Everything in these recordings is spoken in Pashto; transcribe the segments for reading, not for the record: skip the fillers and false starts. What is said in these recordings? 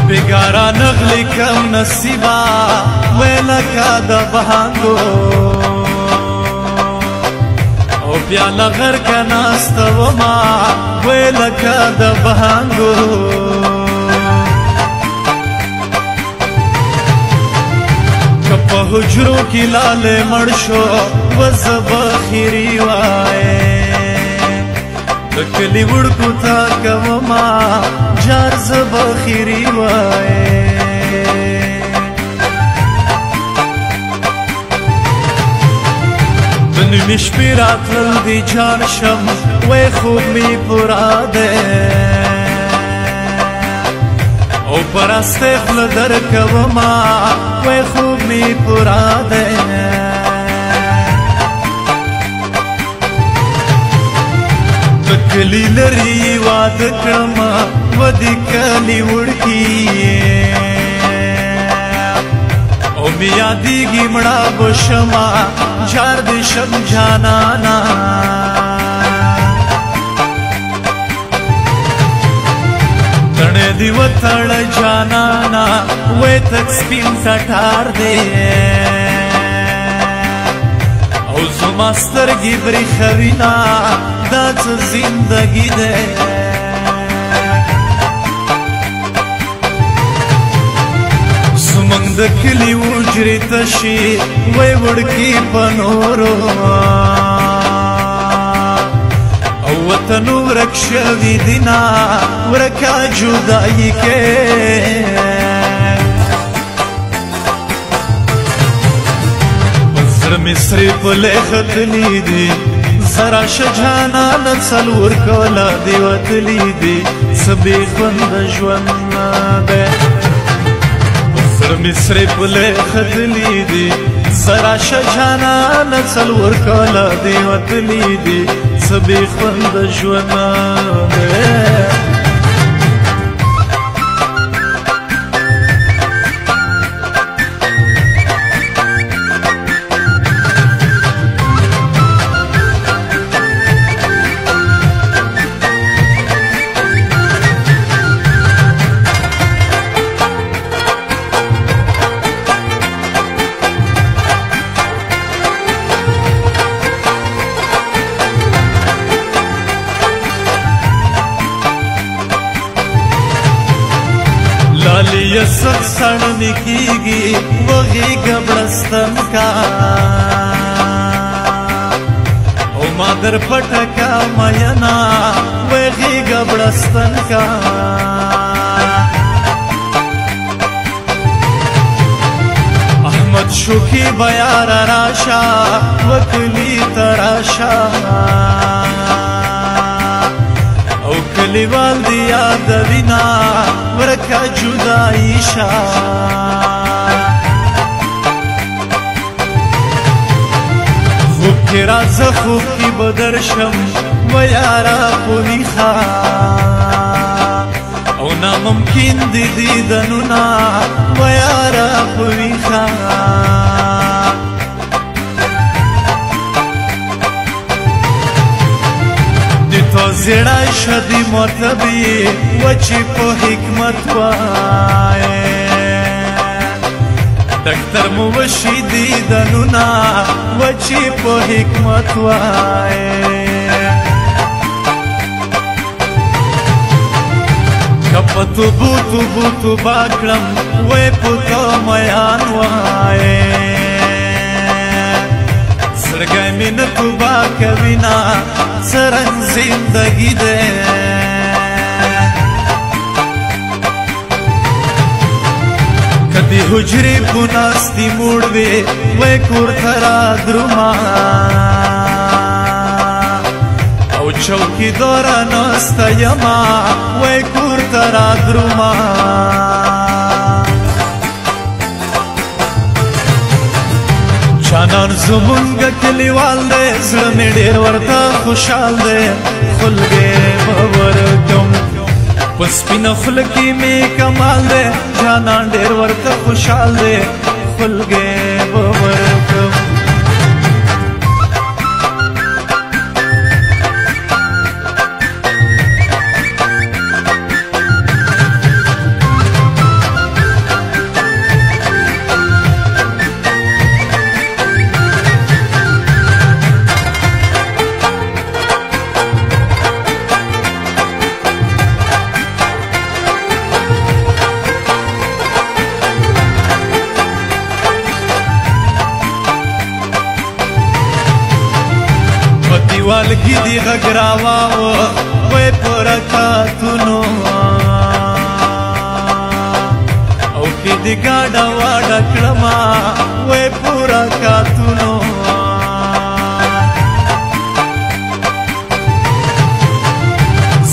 بګارا نغلی کم نصیبا ویلکا د بهانګو او پیاله غرکه ناسته وما ویلکا د بهانګو. که په حجرو کې لالی مړ شو وزه به خیري وایې، د کلي وړکو ته کومه جار زه به خیري وایې. د نیمې شپې راتلل دي جان شم وی خوب مې پوره دی، او پرسته خوله درکومه وی خوب مې پوره دی. د کلي لرې واده کړمه ودې کلي وړکي، او مې یادېږي مړه به شمه جار دې شم جانانا. تڼې دې وتړه جانانا وی تک سپین ټټار دی، او زما سترګې برېښوي نه دا څه زندګي ده. زمونږ د کلي حجرې ته شي وی وړکي په نورو، او وطن ورک شوي دي نه ورکه جدایي کې. زړه مې سرې پلې ختلي دي زرا شجانانه څلور کاله دي وتلي دي، څه بې خونده ژوند دی. زړه مې سرې پلې ختلي دي زرا شجانانه څلور کاله دي وتلي دي، څه بې خونده ژوند دی. لالی سخ سړ کیږي وغیږه بړستن کا، او ما در پټه کا مینا وغیږه بړستن کا. احمد شوخي بیا راشا وکلی تراشا، او کلیوال دی یادوینا ورکه جدایي شه. خوب کې راځه خوب کې به درشم و یاره په ویښه، او ناممکن دي دیدنونه و یاره په ویښه. تو زړه شدی مرتبی وچی په حکمت وای، دکتر مو وشي دیدنونه وچی په حکمت وای. کپ توبو توبو توبا کړم وې پوتو میان وای، زړګی مې نه توبا کوي نه څرنګ زندګي ده. که د حجرې په ناستي موړ وې وی کور ته را درومه، او چوکیداره ناسته یمه وی کور ته را درومه. جانان زمونږ کلیوال دی زړه مې ډېر ورته خوشحال دی، خولګی به ورکوم په سپینه خوله کې مې کمال دی، جانان ډېر ورته خوشحال دی، خولګی به ورکوم. بالګي دی غږ راواوه وې په رکعتونو، او کې دې ګاډه واډه کړمه وې په رکعتونو.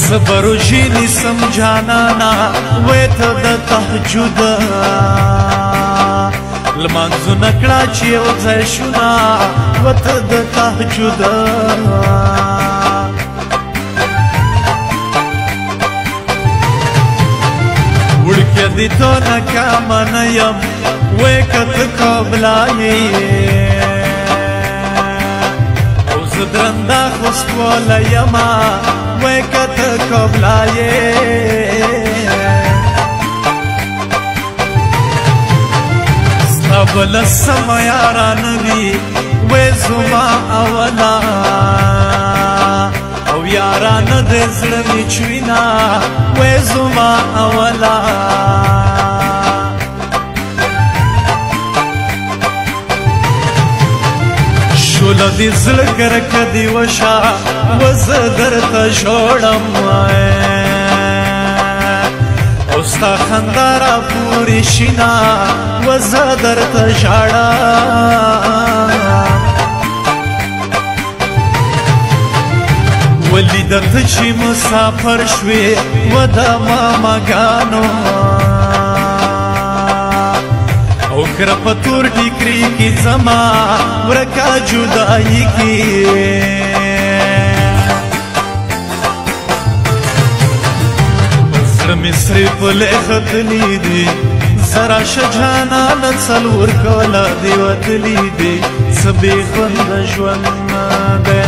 صبر ژینی سم جانانا وې ته د تهجد لمانځونه کړه چې یو ځای شونه وته د تهجد. وړکې دې ته ناکامه نه یم وې که ته قبله یې، او زه درنده خوستوالی یمه وې که ته قبله یې. ستا بله سمه یارانه وي وې زما اوله، او یارانه د زړه مې چوینه وې زما اوله. شوله دې زړه کرکه دې وشه وزه درته ژاړم، او ستا خندا را پورې شینه وزه درته ژاړم. ولیدت چې مسافر شوې و د ماماګانو، او کره په تور ټیکري کې زما ورکه جدایي کې. زړه مې سرې پلې ختلي دي زرا شه جانانه څلور کاله دې وتلي دي، څه بې خونده ژوند دی.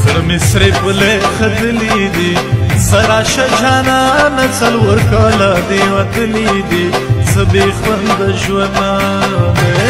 زړه مې سرې پلې ختلي دي زرا شه جانانه څلور کاله دې وتلي دي، څه بې خونده ژوند دی.